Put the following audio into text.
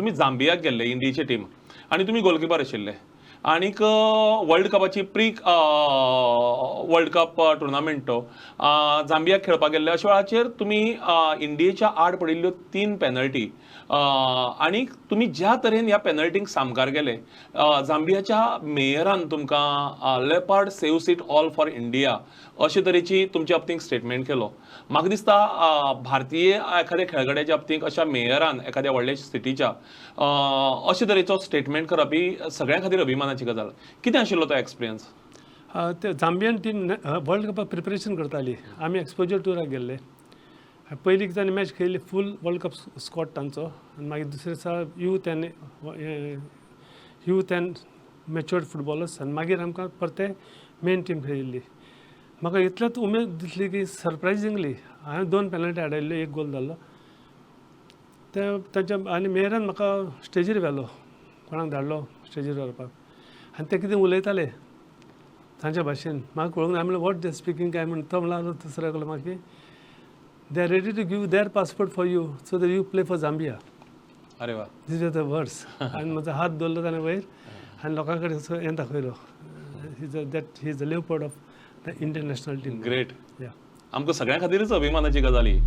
तुमी जांबियाक गेल्ले इंडियेची टीम आनी तुमी गोलकिपर आशिल्ले आणीक वर्ल्ड कपाची प्री वर्ल्ड कप टुर्नामेंट तो जांबियाक खेळपाक गेल्ले. अशा वेळाचेर तुमी इंडियेच्या आड पडिल्ल्यो तीन पेनल्टी आनी तुमी ज्या तरेन ह्या पेनल्टींक सामकार गेले, जांबियाच्या मेयरान तुमकां "Leopard saves it all for India" अशे तरेची तुमच्या बाबतींत स्टेटमेंट केलो. म्हाका दिसता भारतीय एखाद्या खेळगड्याच्या बाबतींत अशा मेयरान एखाद्या व्हडल्या सिटीच्या अशे तरेचो स्टेटमेंट करप ही सगळ्यां खातीर अभिमानाची गजाल. कितें आशिल्लो तो एक्सपिरियन्स? ते जांबियन टीम वर्ल्ड कपाक प्रिपरेशन करताली. आमी एक्सपोजर टुराक गेल्ले. पयली तांणी मॅच खेळ्ळी, फूल वर्ल्ड कप स्कॉड तांचो, आनी मागीर दुसरे दिसा youth and matured footballers, आनी मागीर आमकां परते मेन टीम खेळिल्ली. म्हाका इतलेंच उमेद दिसली की सरप्रायजिंगली हांवें दोन पेनल्टी आडायल्ल्यो, एक गोल जाल्लो. ते तांच्या आनी मेयरान म्हाका स्टेजीर व्हेलो, कोणाक धाडलो स्टेजीर व्हरपाक, आनी ते कितें उलयताले तांच्या भाशेन, म्हाका कळूंक ना. म्हणल्यार what they speaking काय म्हण. तो म्हणल्यार दुसरो एकलो मागीर, "They are ready to give their passport for you so that you play for Zambia." अरे वा! These are the words. आनी म्हजो हात दवरलो ताणें वयर आनी लोकां कडेन हें दाखयलो, that he is the leopard of the Indian national team. Great. या. आमकां सगळ्यां खातीरच अभिमानाची गजाल ही.